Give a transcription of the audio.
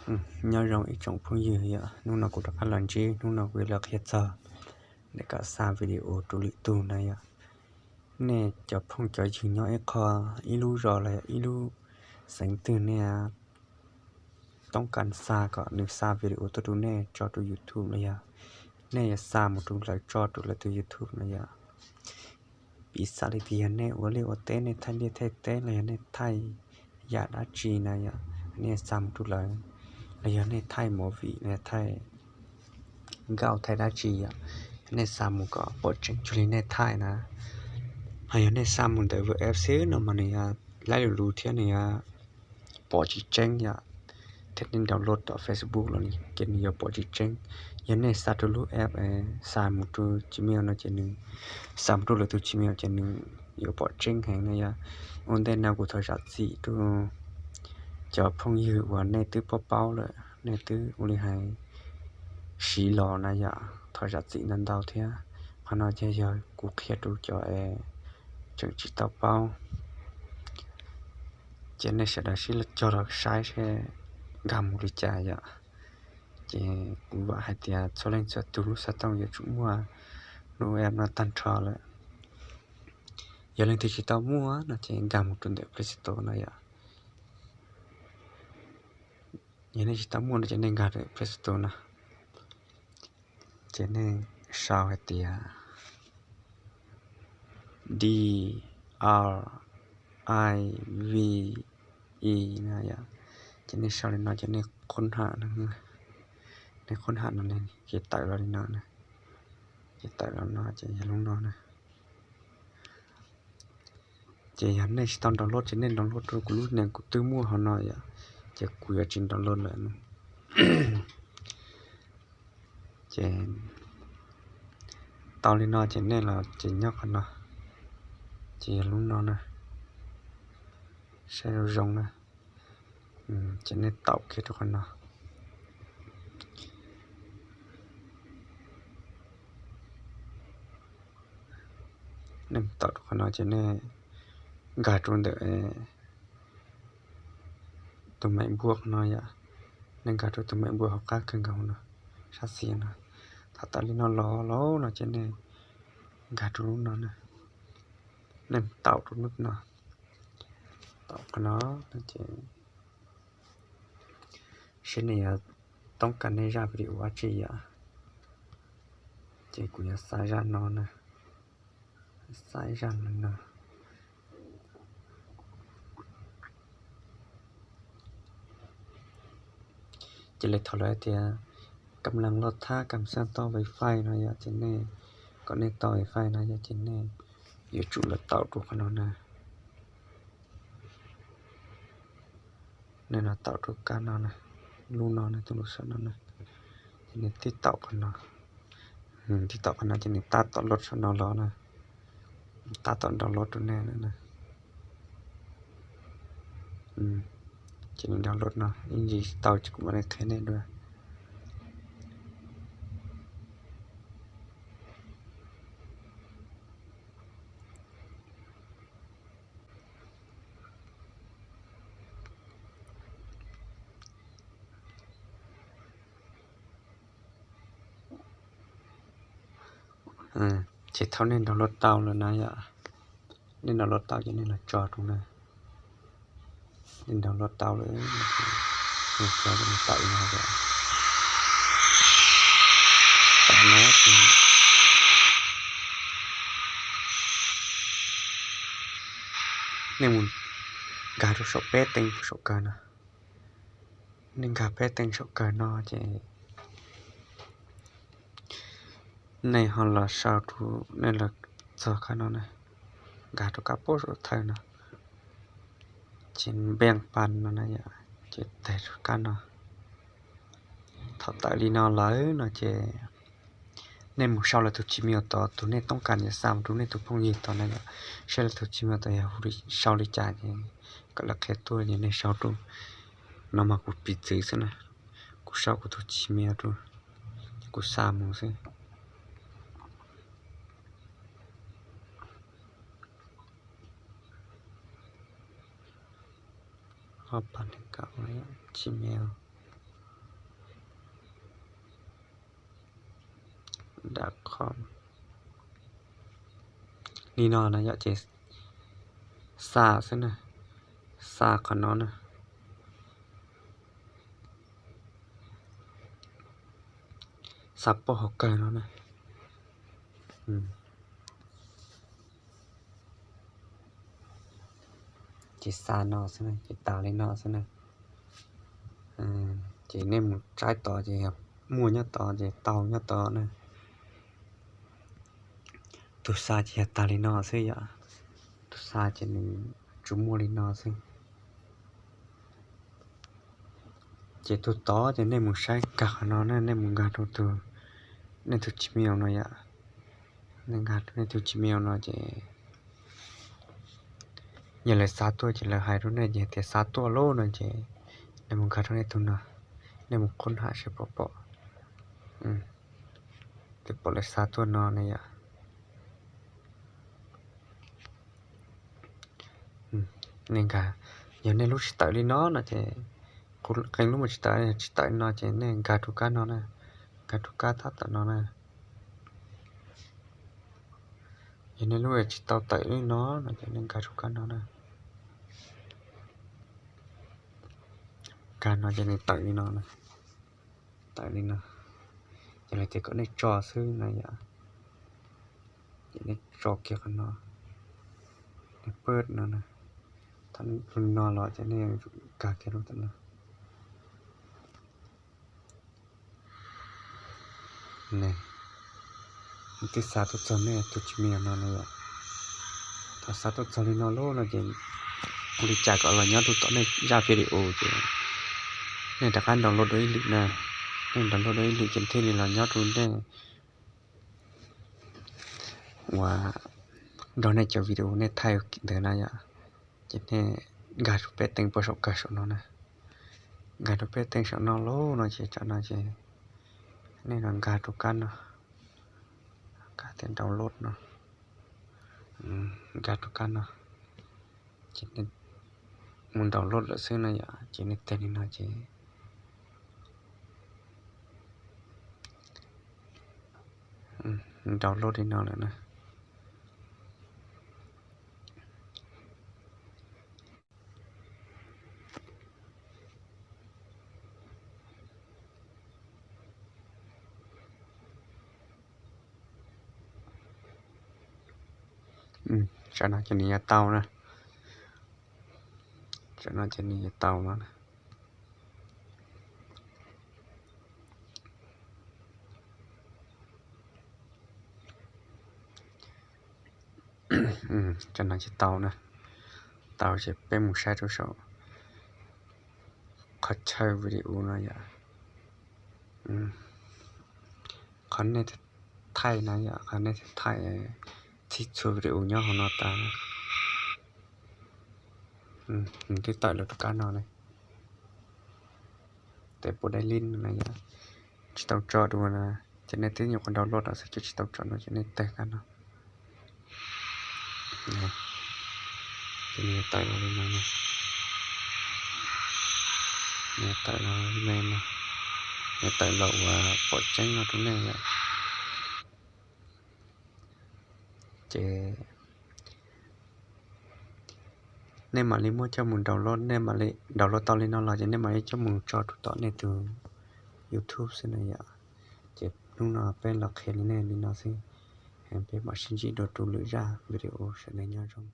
Nyob zoo ib tsoom phooj ywg yom, hnub no kuv rov qab los ntsib, hnub no kuv yuav los qhia txog nej kam xa video rau lwm tus na yom. Nej cov phooj cov ywg nyob ib qho, ib lub zos los yog ib lub xeev twg nej toob kas xa kom nws xa video tuaj rau nej tso rau YouTube los yog nej yuav xa mus rau lawv tso rau lawv tus YouTube no yom. Piv xam li tias yog nej ua liaj ua teb, nej thaij liaj thaij teb los yog nej thaij yam dab tsi na yom, nej xa mus rau lawv, los yog nej thaij movie los yog thaij nkauj thaij dab tsi yom, nej xa mus kom pom tseeb cuag li nej thaij na. Ho yog nej xa mus ntawm web app xwb no mas nws yog laib lus lus thiab nws yog pom tsis tseeb yom, thiab nej download tom Facebook los ces nws yuav pom tsis tseeb. Yog nej xa rau lub app, xa mus rau Gmail no ces nws, xa mus rau lwm tus Gmail ces nws yuav pom tseeb heev na yom. Ua ntej no kuv thov zam txim rau cov phooj ywg uas nej twb paub paub lawm, nej twb ua li hais siv los na yom, thov zam txim ntau ntau thiab. Qhov no ces yog kuv qhia rau cov es tseem tsis tau paub. Ces nej sawv daws sib cog los saib seb nkag mus li cas yom. Ces kuv vam hais tias txhua leej txhua tus lub xov tooj yuav tsum muaj lub app no tag nrho lawm. Yog leej twg tsis tau muaj no ces nkag mus rau ntawm Play Store no yom. Yog nej tsis tau muaj no ces nej nkag rau Play Store no, ces nej sau hais tias D R I V E na yom. Ces nej sau li no ces nej qhov ham, nej qhov ham no ces tawm los li no, ces tawm los no ces yog lub no na. Ces yog nej tsis tau download ces nej download rau kuv lub nees kuv twb muaj hauv no yom, ces kuv yuav tsis download lawm. Ces tau li no ces nej los ces nyob qhov no, ces yog lub no na, saib zoo zoo na. Ces nej taum kiag rau qhov no. Nej taum rau qhov no ces nej nkag rau ntawm tus maim npua qhov no yom. Nej nkag rau tus maim npua hauv qab kawg nkaus no, sab xis no. Thaum tawm li no los lauj no ces nej nkag rau lub no na. Nej taum rau lub no, taum qhov no, ces seb nej yuav toob kas nej zaj video dab tsi yom. Ces kuv yuav xa zaj no na, xa zaj no no. Ces lawv thaum lawv tias kam lees loj thab kam xaj toj wifi no yom, ces nej, kom nej toj wifi no yom, ces nej yuav tsum los taum rau qhov no na. Nej los taum rau kab no na, lub no na, tus lub saum no na. Ces nej tib taum qhov no, tib taum qhov no ces nws tab tom load saum no los na, tab tom download rau nej na. Ces nws download no ib ntsis tau ces kuv mam li qhia nej dua. Ces thaum nej download tau lawm na yom, nej download tau ces nej los tso rau na. Nej download tau lawm, tso rau tawm no, tawm no ces nej mus nkag rau saum peb teev saum kawg no. Nej nkag peb teev saum kawg no ces nej ho los sau rau, nej los txog kab no na, nkag rau kab pem saum thawj no, ces npeej pas no na yom, ces tag rau kab no. Thaum tawm li no lawm no ces nej mus sau lawv tus Gmail tod, tus nej toob kas yuav xa mus rau nej tus phooj ywg tod na yom, saib lawv tus Gmail tod yog sau li cas ces kom lawv qhia tuaj ces nej sau rau. No mas kuv piv txwv xwb na, kuv sau kuv tus Gmail rau, kuv xa mus xwb. Ob pab neeg kaum Gmail. Li no na yom, ces xa xwb na, xa qhov no na, xa poj hauv kawg no na. Ces xa no xwb na, ces tas li no xwb na. Ces nej mus saib tod ces yog muaj nyob tod ces tau nyob tod na. Tus xa ces yog tas li no xwb yom. Tus xa ces nws tsuas muaj li no xwb. Ces tus tod ces nej mus saib nkag qhov no na, nej mus nkag rau tus, nej tus Gmail no yom. Nej nkag rau nej tus Gmail no ces yog lawv xa tuaj ces lawv hais rau nej ces tias xa tuaj lauj no ces nej mus nkag rau nej tus no, nej mus qhib ham seb puas pom. Twb pom lawv xa tuaj no ne yom. Nej nkag, yog nej lub tsis tawm li no no ces, kuv qee lub mas tsis tawm, tsis tawm li no ces nej nkag rau kab no na, nkag rau kab tab tom no na. Yog nej lub tsis tau tawm li no no ces nej nkag rau kab no na. Nkag no ces nws tawm li no, tawm li no. Ces lawv tias kom nej tso xwb no yom. Ces nej tso kiag qhov no, nej pab no na. Thaum li no los ces nej nkag kiag rau tom no. Twb xa tuaj txog nej tus Gmail no no yom. Thaum xa tuaj txog li no lauj no ces ua li cas kom los nyob rau tom nej zaj video ces nej rov qab download dua ib lwm na. Nej download dua ib lwm ces thiaj li los nyob rau nej uas nrog nej cov video nej thaij ntawd na yom. Ces nej nkag rau peb teej puag saum kawg saum no na. Nkag rau peb teej saum no lauj no ces tsam no ces nej los nkag rau kab no, kab tias download no, nkag rau kab no. Ces nej mus download lawm xwb no yom, ces nej teg li no ces download li no lawm na. Tsam no ces nws yuav tau na. Tsam no ces nws yuav tau no na. Tsam no ces tau na. Tau ces peb mus saib rau saum qhov chaw video no yom. Qhov nej thaij no yom, qhov nej thaij txhij txhua video nyob hauv no tas. Nws twb tawm los rau kab no ne. Tes puas dai lin no yom, tsis tau tso dua na. Ces nej twb nyuam qhuav download los xwb ces tsis tau tso no ces nej teg kab no. Ces nws tawm los li no, nws tawm los me no, nws tawm los uas pom tseeb no rau nej yom. Ces nej mam li muab coj mus download, nej mam li download tau li no los ces nej mam li coj mus tso rau tom nej tus YouTube xwb na yom. Ces hnub no peb los qhia li nej li no xwb, peb mam sib ntsib dua rau lwm zaj video, sawv daws nyob zoo.